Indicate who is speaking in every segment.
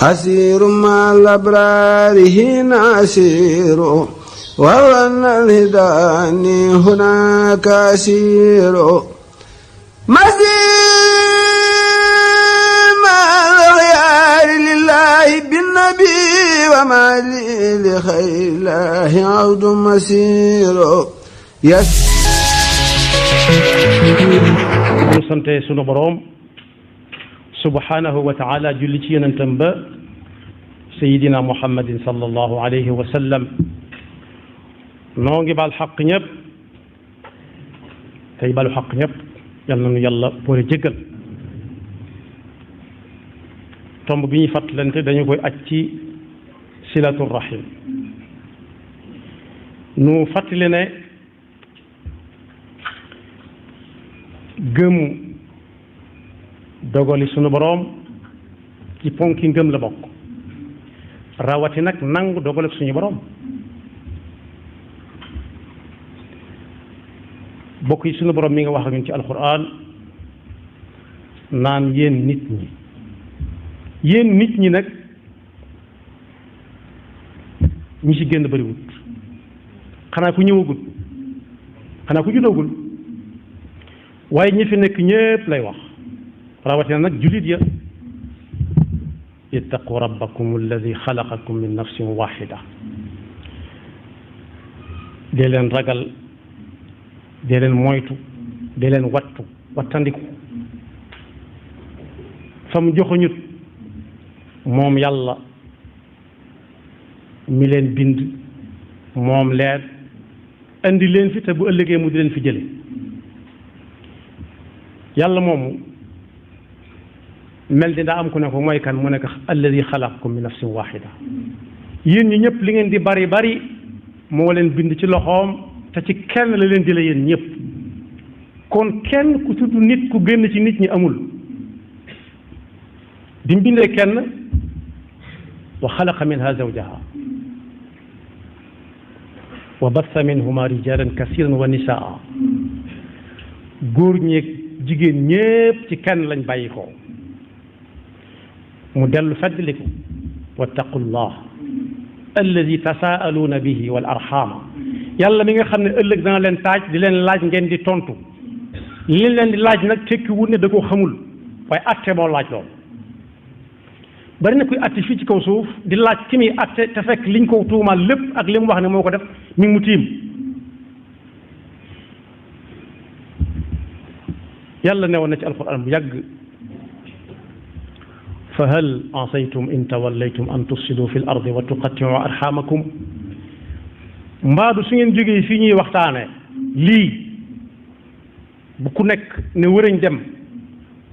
Speaker 1: أسير مع الأبرار هنا أسير وأن الهداني هناك أسير مسير مع الخيار لله بالنبي وما لي لخير الله عبد مسير
Speaker 2: ñu sante sunu boroom subhanahu wa taala julli ci yonentam ba sayidina muhammadin sallallahu alayhi wa sallam noo ngi baal xaq ñëpp tey balu xaq ñëpp yal na nu yàlla boole jéggal tomb bi ñuy fàttalante dañu koy aj ci silatu rahim nu fàttali ne gëm dogali sunu boroom ci ponki ngëm la bokk rawati nag nangu dogal ak suñu boroom bokk yi sunu boroom mi nga wax ak ñun ci alquran naan yéen nit ñi nag ñi ci génn bariwut xanaa ku ñëwagul xanaa ku juddoogul waaye ñi fi nekk ñépp lay wax rawatina nag jullit ya ittaqu rabbakum alladi xalaqakum min nafsin waxida dee leen ragal dee leen moytu dee leen wattandiku fam joxoñut moom yàlla mi leen bind moom leen indi leen fi te bu ëllëgee mu di leen fi jële yàlla moomu mel ni daa am ku ne ko mooy kan mu nekk alladi xalaqakum min nafsin waxida yéen ñi ñëpp li ngeen di bari bari moo leen bind ci loxoom te ci kenn la leen jële yéen ñëpp kon kenn ku tudd nit ku génn ci nit ñi amul bi mu bindee kenn wa xalaqa minha zawjaha wa bassa minhuma rijalan kasiran wa nisaa góor ñeeg jigéen ñépp ci kenn lañ bàyyi ko mu dellu feddli ko wattaqullah alladi tasaaluuna bihi wal arxama yàlla mi nga xam ne ëllëg dana leen taaj di leen laaj ngeen di tontu li leen di laaj nag tekkiwul ne da koo xamul waaye atte moo laaj lool bari na kuy atte fii ci kaw suuf di laaj ki muy atte te fekk liñ ko tuumaal lépp ak li mu wax ne moo ko def mi ngi mu tiim yàlla newoon na ci alquran bu yàgg fa hal asaytum in tawallaytum an tufsidu fi l ardi wa tuqattiu arhamakum mbaadu su ngeen jógee fii ñuy waxtaane lii bu ku nekk ne wërañ dem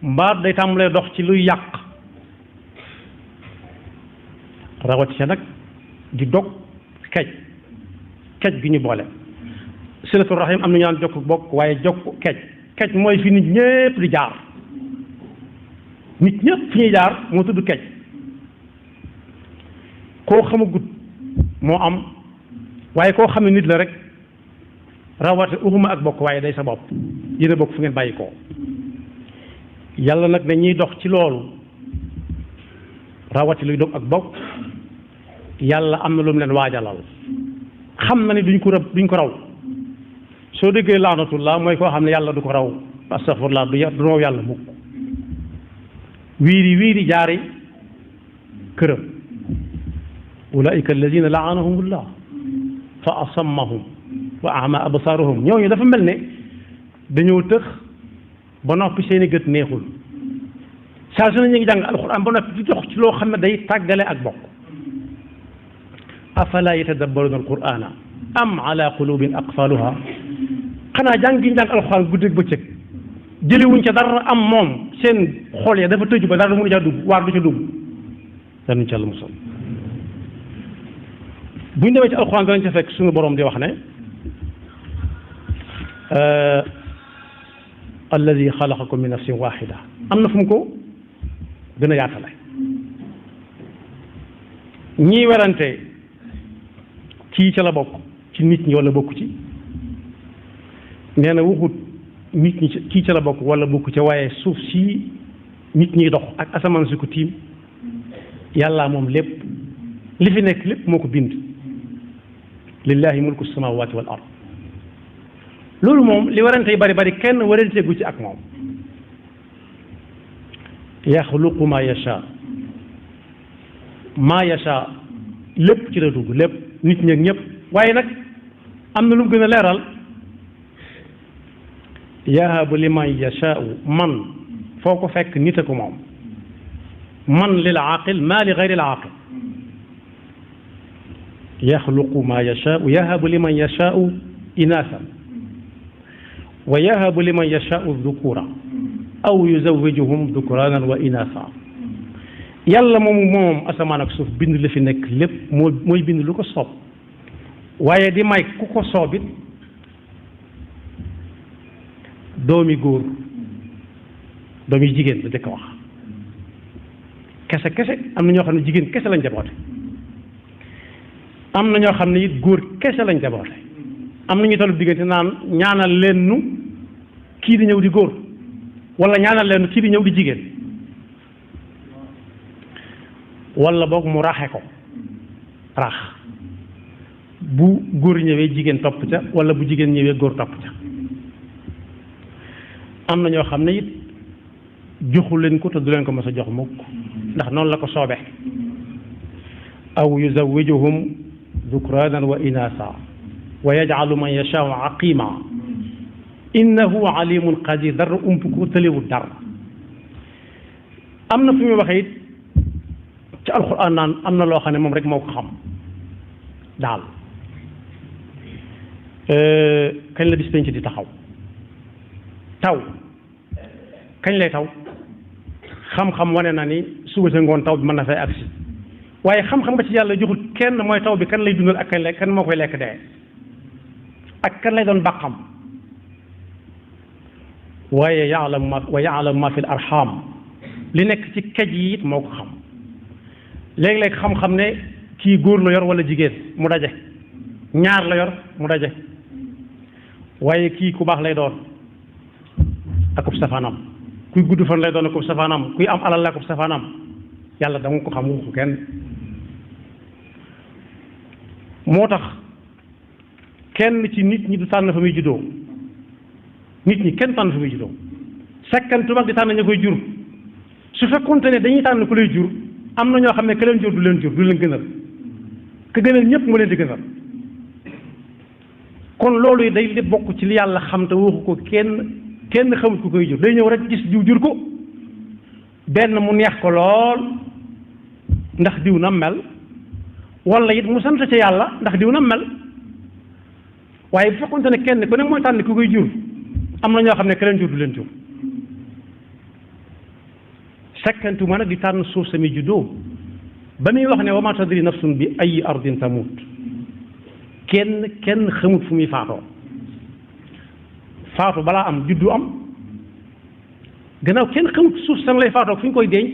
Speaker 2: mbaadu day tàmbalee dox ci luy yàq rawati ca nag di dog kej gi ñu boole silatu rahim am na ñu naan jokk bokk waaye jokk kej mooy fi nit ñépp di jaar nit ñépp fi ñuy jaar moo tudd kej koo xamagut moo am waaye koo xam ne nit la rek rawate uxuma ak bokk waaye day sa bopp yéen a bokk fu ngeen bàyyi ko yàlla nag ne ñuy dox ci loolu rawati luy dog ak bokk yàlla am na lu mu leen waajalal xam na ni duñ ko raw soo déggee laanatullah mooy koo xam ne yàlla du ko raw astafurlah du raw yàlla mukk wiiri jaari këram ulaika alladina laanahumullah fa asammahum wa ama absaarahum ñooñu dafa mel ne dañoo tëx ba noppi seeni gët neexul saa su ne ñu ngi jàng alquran ba noppi di dox ci loo xam ne day tàggale ak bokk afala yatadabbaruna alqurana am ala qulubin aqfaluha xanaa jàng gi ñu jàng alquran guddeeg bëccëg jëliwuñ ca dara am moom seen xol ya dafa tëju ba dara mënu caa dugg waar du ca dugg danuñ ca la musal buñ demee ci alquran danañ ca fekk suñu borom di wax ne alladi xalaqakum min nafsin waxida am na fu mu ko gën a yaatale ñii werante kii ca la bokk ci nit ñi wala bokk ci nee na waxut nit ñi kii ca la bokk wala bokk ca waaye suuf si nit ñiy dox ak asamaan si ko tiim yàlla moom lépp li fi nekk lépp moo ko bind lillahi mulku samawati wal ard loolu moom li warante yi bari bari kenn warante gu ci ak moom yaxluqu ma yasha lépp ci la dugg lépp nit ñi ak ñëpp waaye nag am na lu mu gën a leeral yahabu liman yashaau man foo ko fekk nit a ko moom man lil aaqil maa li gayri al aaqil yaxluqu ma yashaau yahabu liman yashaau inaasan wa yahabu liman yashaau dhukura aw yuzawijuhum dhukranan wa inaasa yàlla moom asamaan ak suuf bind la fi nekk lépp mooy bind lu ko soob waaye di may ku ko soobit doomi góor doomi jigéen la jëkk a wax kese am na ñoo xam ne jigéen kese lañ jaboote am na ñoo xam ne it góor kese lañ jaboote am na ñu tollu diggante naan ñaanal leen nu kii di ñëw di góor wala ñaanal leen nu kii di ñëw di jigéen wala boog mu raxe ko rax bu góor ñëwee jigéen topp ca wala bu jigéen ñëwee góor topp ca am na ñoo xam ne it joxu leen ko te du leen ko mës a jox mukk ndax noonu la ko soobee aw yuzawijuhum dhukranan wa inasa wa yaj'alu man yashaau aqima innahu alimun qadir dara ump ko tëlewul dara am na fu muy waxee it ci alquran naan am na loo xam ne moom rek moo ko xam daal kañ la bis penc di taxaw taw kañ lay taw xam-xam wane na ni suba sa ngoon taw bi mën na fay agsi waaye xam-xam nga ci yàlla joxul kenn mooy taw bi kan lay dundal ak kan moo koy lekk dee ak kan lay doon bàqam waaye yaalamu ma fi l arham li nekk ci kaj yi it moo ko xam léeg-léeg xam-xam ne kii góor la yor wala jigéen mu daje ñaar la yor mu daje waaye kii ku baax lay doon akub safaanam kuy gudd fan lay doon akub safaanam kuy am alal la akub safaanam yàlla danga ko xam ko kenn moo tax kenn ci nit ñi du tànn fa muy juddoo nit ñi kenn tànn fa muy juddoo sekkantu mag di tànn ña koy jur su fekkonte ne dañuy tànn ku lay jur am na ñoo xam ne ka leen jur du leen gënal ka gënal ñëpp mu leen di gënal kon loolu yi day lépp bokk ci li yàlla xam te waxu ko kenn xamut ku koy jur day ñëw rek gis diw jur ko benn mu neex ko lool ndax diw na mel wala it mu sant ca yàlla ndax diw na mel waaye bu fekkonte ne kenn ku ne mooy tànn ku koy jur am na ñoo xam ne ka leen jur du leen jur sekkantu ma nag di tànn suuf sami juddoo ba muy wax ne wa ma tadri nafsun bi ay ardin tamut kenn xamut fu muy faatoo faatu balaa am juddu am gannaaw kenn xamut suuf san lay faatoo fu ñu koy denc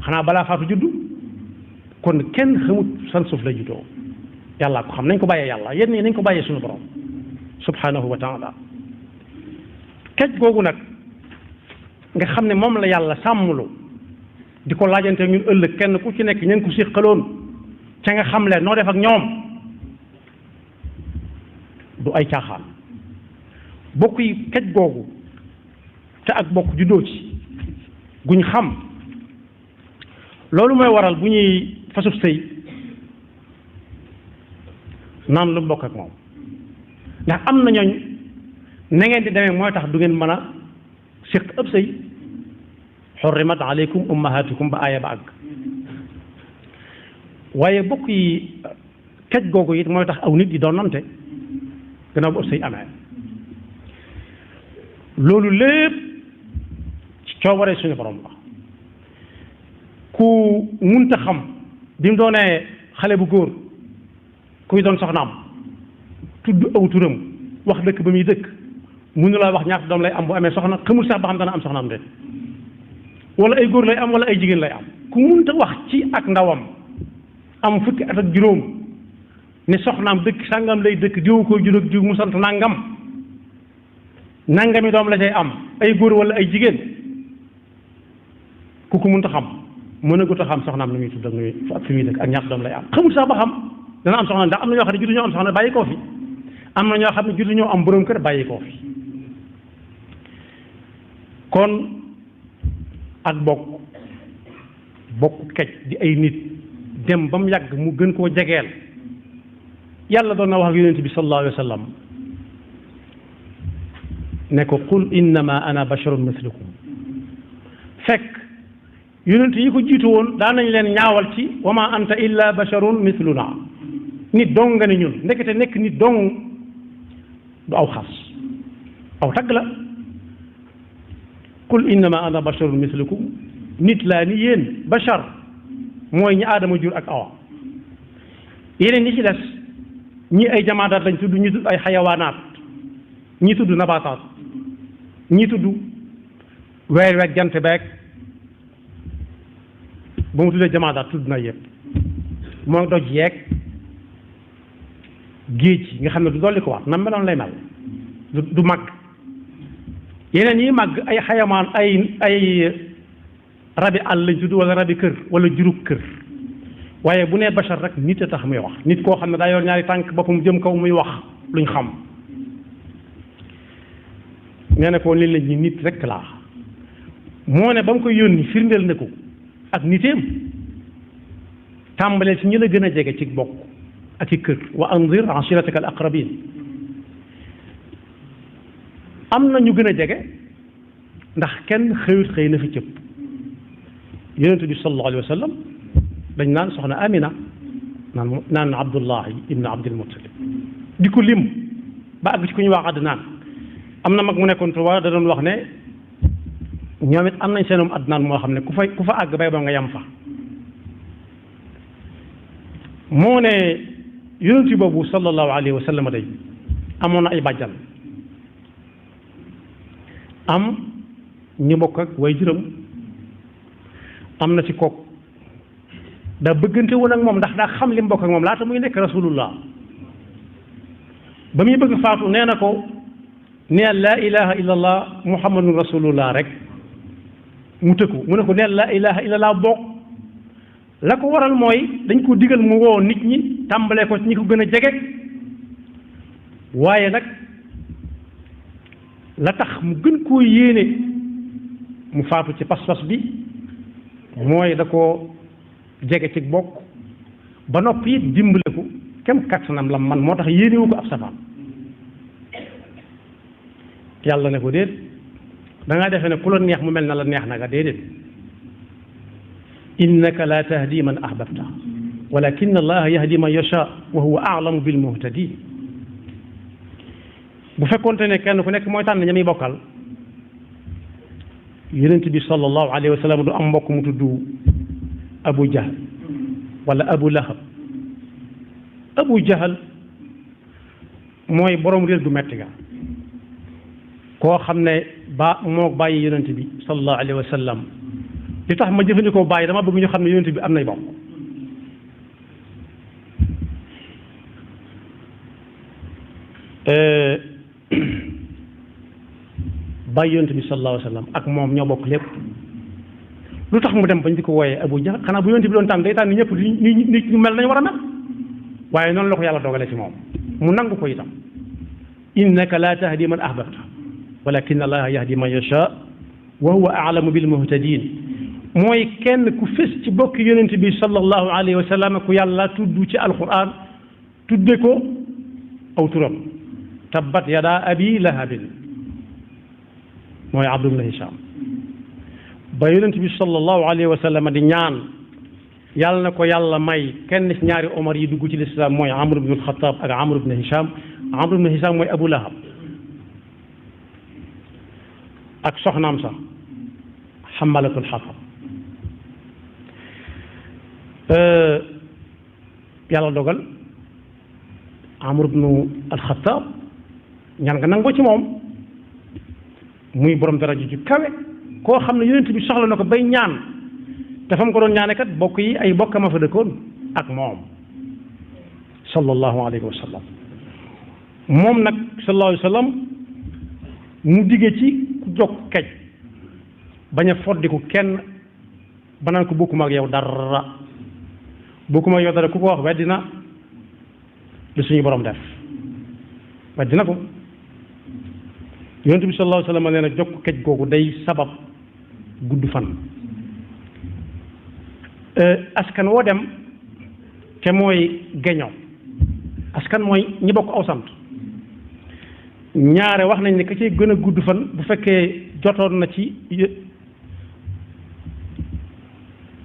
Speaker 2: xanaa balaa faatu juddu kon kenn xamut san suuf lay juddoo yàlla ko xam nañ ko bàyyee yàlla yenn yi nañ ko bàyyee suñu borom subhanahu wa taala kaj googu nag nga xam ne moom la yàlla sàmmlu di ko laajante ñun ëllëg kenn ku ci nekk ñeen ko séqaloon ca nga xam leen noo def ak ñoom du ay caaxaan bokk yi kaj googu te ak bokk juddoo ci guñ xam loolu mooy waral bu ñuy fasub sëy naan lu bokk ak moom ndax am na ñooñ na ngeen di demee mooy tax du ngeen mën a séq ëpp sëy xurrimat aleykum ummahatukum ba aaya ba àgg waaye bokk yi kaj googu it mooy tax aw nit yi doon nante gannaaw bu ëpp sëy amee loolu lépp ci coobaree suñu borom la ku munta xam bi mu doonee xale bu góor kuy doon soxnaam tudd aw turam wax dëkk ba muy dëkk mënu laa wax ñaata doom lay am bu amee soxna xamul sax ba xam dana am soxnaam de wala ay góor lay am wala ay jigéen lay am ku munta wax ci ak ndawam am fukki at ak juróom ne soxnaam dëkk sàngam lay dëkk diw ko juróom diw mu sant nangam nangami doom la cay am ay góor wala ay jigéen ku ko munta xam mënagut a xam soxnaam nu muy tudd ak fi muy dëkk ak ñaata doom lay am xamul sax ba xam dana am soxna ndax am na ñoo xam ne juddu ñoo am soxna bàyyi koo fi am na ñoo xam ne juddu ñoo am borom kër bàyyi koo fi kon ak bokk kej di ay nit dem ba mu yàgg mu gën koo jegeel yàlla doon na wax ak yonent bi sallallahu alayhi wa sallam ne ko qul innama ana basharun mislukum fekk yonent yi ko jiitu woon daan nañ leen ñaawal ci wa ma anta illa basharun misluna nit dong nga ne ñun ndekete nekk nit dong du aw xas aw tagg la qul innama ana basharun mislukum nit laa ni yéen bashar mooy ñi aadama jur ak awa yeneen ñi ci des ñi ay jamaadaat lañ tudd ñi tudd ay xayawaanaat ñi tudd nabaataat ñi tudd weer weeg jant beeg ba mu tuddee jamaadaat tudd na yëpp moo doj yeeg géej nga xam ne du dolli ko waat na meloon lay mel du màgg yeneen yi màgg ay xayamaan ay rabi àll lañ tudd wala rabi kër wala jurub kër waaye bu nee bachar rek nit a tax muy wax nit koo xam ne daa yor ñaari tànk boppam jëm kaw muy wax luñ xam nee na ko leen lañ ñi nit rek laa moo ne ba mu koy yónni firndeel na ko ak niteem tàmbalee ci ñi la gën a jege ci bokk ak ci kër wa anzir ashirataka al aqrabin am na ñu gën a jege ndax kenn xëyut xëy na fi cëpp yonent bi sallallahu alayhi wa sallam dañ naan soxna Amina naan Abdullahi ibn Abdul Muttalib di ko lim ba àgg ci ku ñuy wax Adnaan am na mag mu nekkoon Tuuba da doon wax ne ñoom it am nañ seenum Adnaan moo xam ne ku fa àgg bay ba nga yam fa moo ne yonent boobu sallallahu alayhi wa sallam day amoon na ay bàjjan am ñu bokk ak way juróom am na ci kook daa bëggante woon ak moom ndax daa xam li mu bokk ak moom laata muy nekk rasulullah ba muy bëgg faatu nee na ko neel laa ilaha illa allah muhammadun rasulullah rek mu tëkku mu ne ko neel laa ilaha illa allah bokk la ko waral mooy dañ ko digal mu woo nit ñi tàmbalee ko ci ñi ko gën a jege waaye nag la tax mu gën koo yéene mu faatu ci pas-pas bi mooy da ko jege ci bokk ba noppi it dimbale ko kem kattanam la man moo tax yéenewu ko ab safaan yàlla ne ko déet da ngaa defee ne ku la neex mu mel na la neex na nga déedéet innaka la tahdi man ahbabta walakin allaha yahdi man yasha wa huwa a'lamu bil muhtadin bu fekkoonte ne kenn ku nekk mooy tànn ña muy bokkal yonent bi sallallahu alayhi wa sallam du am mbokk mu tudd Abu Jahl wala Abu Lahab Abu Jahl mooy borom réer gu metti ga koo xam ne moo bàyyi yonent bi sallallahu alayhi wa sallam li tax ma jëfandikoo bàyyi dama bëgg ñu xam ne yonent bi am nay bokk bàyyi yonent bi sallallahu alayhi wa sallam ak moom ñoo bokk lépp lu tax mu dem bañ di ko wooyee Abu Jahl xanaa bu yonent bi doon tànn day tànn ñëpp nit ñu mel nañu war a mel waaye noonu la ko yàlla dogale ci moom mu nangu ko itam innaka la tahdi man ahbabta walakin allaha yahdi man yasha wa huwa a'lamu bil muhtadin mooy kenn ku fës ci bokk yonent bi sallallahu alayhi wa sallam ku yàlla tudd ci alquran tudde ko aw turam tabbat yada abi lahabin mooy Abdu ibn Hisham ba yonent bi sallallahu alayhi wa sallam di ñaan yàlla na ko yàlla may kenn ci ñaari Omar yi dugg ci lislaam mooy Amr ibn al-Khattab ak Amr ibn Hisham Amr ibn Hisham mooy Abu Lahab ak soxnaam sax xamalatul xatab yàlla dogal Amr ibn al-Khattab ñaan nga nangoo ci moom muy borom daraja ju kawe koo xam ne yonent bi soxla na ko bay ñaan te fa mu ko doon ñaane kat bokk yi ay bokkama fa dëkkoon ak moom sallallahu alayhi wa sallam moom nag sallallahu alayhi wa sallam mu diggee ci ku jokk kaj bañ a foddiku kenn ba naan ko bokkuma ak yow dara bokkuma ak yow dara ku ko wax weddina li suñu borom def weddina ko. yonent bi sallallahu alayhi wa sallam nee na jokk kej googu day sabab gudd fan. askan woo dem te mooy geño askan mooy ñi bokk aw sant ñaare wax nañ ne ka ci gën a gudd fan bu fekkee jotoon na ci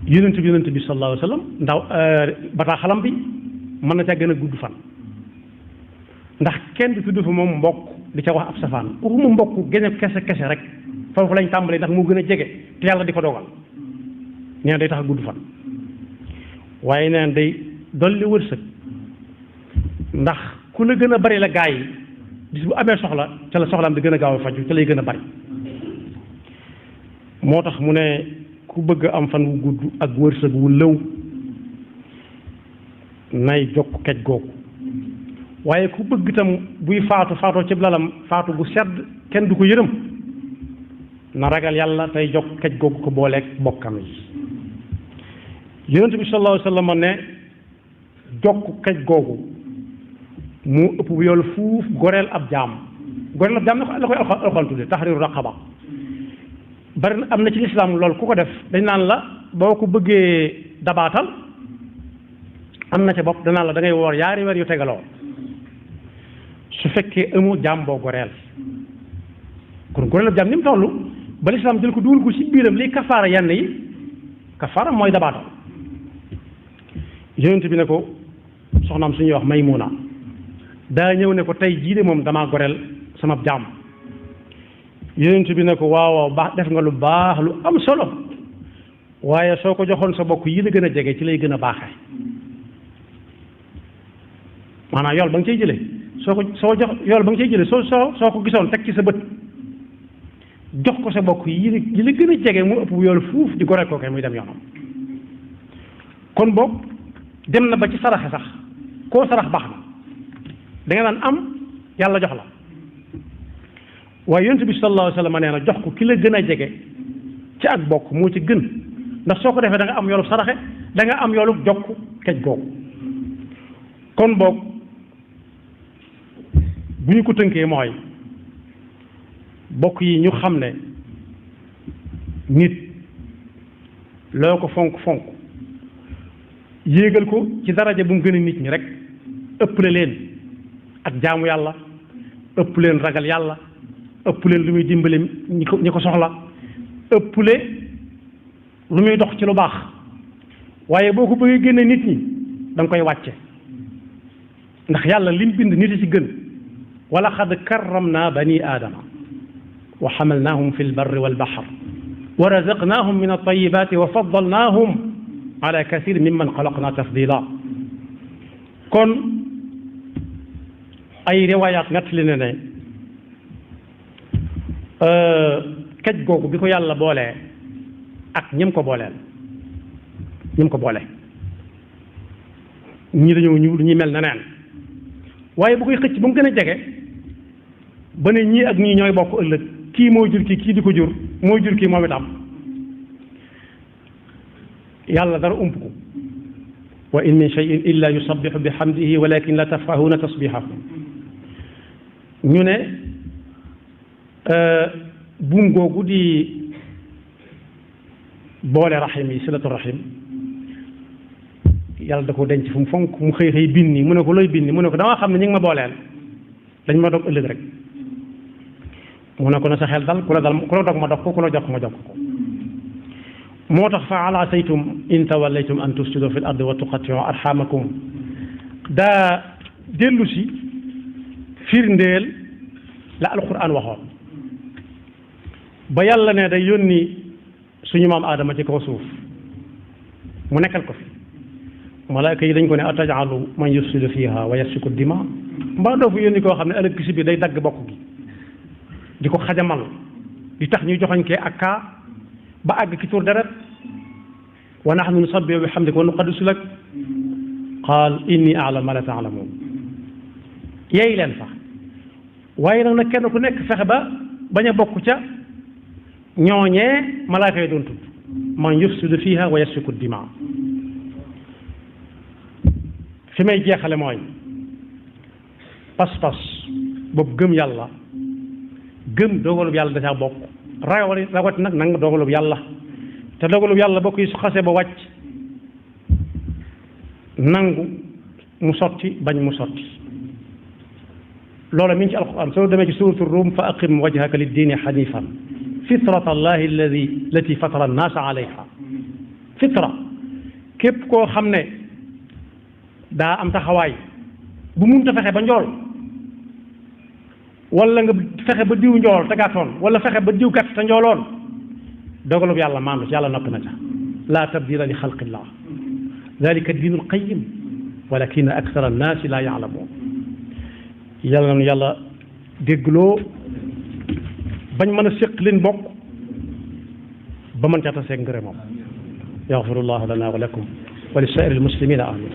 Speaker 2: yonent bi sallallahu alayhi wa sallam ndaw bataaxalam bi mën na ca gën a gudd fan ndax kenn du tudd fa moom mbokk di ca wax ab safaan waxuma mbokk geño kese kese rek foofu lañ tàmbalee ndax moo gën a jege te yàlla di ko dogal nee na day tax a gudd fan waaye neen day dolli wërsëg ndax ku la gën a bari la gaa yi bis bu amee soxla ca la soxlaam di gën a gaaw a faju ca lay gën a bari moo tax mu ne ku bëgg am fan wu gudd ak wërsëg wu lëw nay jokk kej googu waaye ku bëgg itam buy faatoo ci lalam faatu gu sedd kenn du ko yërëm na ragal yàlla tey jokk kej googu ko booleeg bokkam yi yonent bi sallallahu alayhi wa sallam ne jokk kej googu mu ëpp bu yoolu fuuf goreel ab jaam la koy alxuraan tudde tahriru raqaba bari na am na ci lislaam loolu ku ko def dañ naan la boo ko bëggee dabaatal am na ca bopp danaan la da ngay woor yaari weer yu tegaloo su fekkee amoo jaam boo goreel kon goreel ab jaam ni mu toll ba lislaam jël ko dugal ko ci biiram liy kafaara yenn yi kafaara mooy dabaatal yonent bi ne ko soxnaam suñuy wax Maymuna daa ñëw ne ko tey jii de moom damaa goreel sama jaam yonent bi ne ko waaw baax def nga lu baax lu am solo waaye soo ko joxoon sa bokk yi la gën a jege ci lay gën a baaxee maanaam yool ba nga cay jëlee yool ba nga cay jëlee soo ko gisoon teg ci sa bët jox ko sa bokk yi la gën a jege mu ëpp yool fuuf di goreel kooke muy dem yoonam kon boobu dem na ba ci saraxe sax koo sarax baax na da nga naan am yàlla jox la waaye yonent bi sallallahu alayhi wa sallam nee na jox ko ki la gën a jege ci ak bokk moo ci gën ndax soo ko defee da nga am yoolub saraxe da nga am yoolub jokk kej googu kon boog bu ñu ko tënkee mooy bokk yi ñu xam ne nit loo ko fonk fonk yéegal ko ci daraja bu mu gën a nit ñi rek ëpple leen ak jaamu yàlla ëpp leen ragal yàlla ëpp leen lu muy dimbale ñi ko soxla ëpple lu muy dox ci lu baax waaye boo ko bëggee génne nit ñi da nga koy wàcce ndax yàlla lim bind nit yi ci gën wala xad karramna bani aadama wa xamalnaahum fi lbarri walbaxar wa razaqnaahum min altayibaati wa faddalnaahum ala kasir mimman xalaqna tafdila kon ay riwaayaat ngett li ne kej googu bi ko yàlla boolee ak ñim ko boole ñii dañoo ñuul ñi mel na neen waaye bu koy xëcc ba mu gën a jege ba ne ñii ak ñii ñooy bokk ëllëg kii moo jur kii di ko jur moo jur kii moom itam yàlla dara ump ko wa in min cheyin illa yusabixu bi hamdihi walakin la tafqahuna tasbihahum ñu ne buum googu di boole rahim yi silatu rahim yàlla da ko denc fu mu fonk mu xëy binni mu ne ko looy binni mu ne ko dama xam ne ñi ngi ma booleel dañ ma dog ëllëg rek mu ne ko na sa xel dal ku la dog ma dog ko ku la jox ma jox ko moo tax fa ala saytum in tawallaytum an tufsidu fi l ardi wa tuqattiu arhamakum daa dellu si firndeel la alquran waxoon ba yàlla ne day yónni suñu maam aadama ci kaw suuf mu nekkal ko fi malaaka yi dañ ko ne atajalu man yufsidu fiha wa yasfiku dima mbaa doo fu yónni koo xam ne ëllëg si bi day dagg bokk gi di ko xajamal di tax ñuy joxoñ kee ak kaa ba àgg ki tur deret wa nahnu nusabbihu bi hamdika wa nuqaddisu lak qaal inni a'lamu ma la ta'lamun yeey leen sax waaye nag kenn ku nekk fexe ba bañ a bokk ca ñooñee malaaka yi doon tudd man yufsidu fiha wa yasfiku dima fi may jeexale mooy pas-pas boobu gëm yàlla gëm dogalub yàlla da caa bokk rawati nag nangu dogalub yàlla te dogalub yàlla bokk yi su xasee ba wàcc nangu mu sotti bañ mu sotti loolu mi ngi ci alquran soo demee ci suuratu Ruum fa aqim wajhaka liddiini hanifan fitrata allahi allati fatara annaasa alayha fitra képp koo xam ne daa am taxawaay bu munta fexe ba njool wala nga fexe ba diw njool te gàttoon wala fexe ba diw gàtt te njooloon dogalub yàlla maandu ci yàlla noppi na ca laa tabdila li xalqillah dalika diinul qayyim walakin akthara annaasi laa yaalamuun yàlla na yàlla déggloo bañ mën a séq leen bokk ba mën ca taseeg ngërëmam yaxfirullahu lana wa lakum wa li saa'iril muslimina amin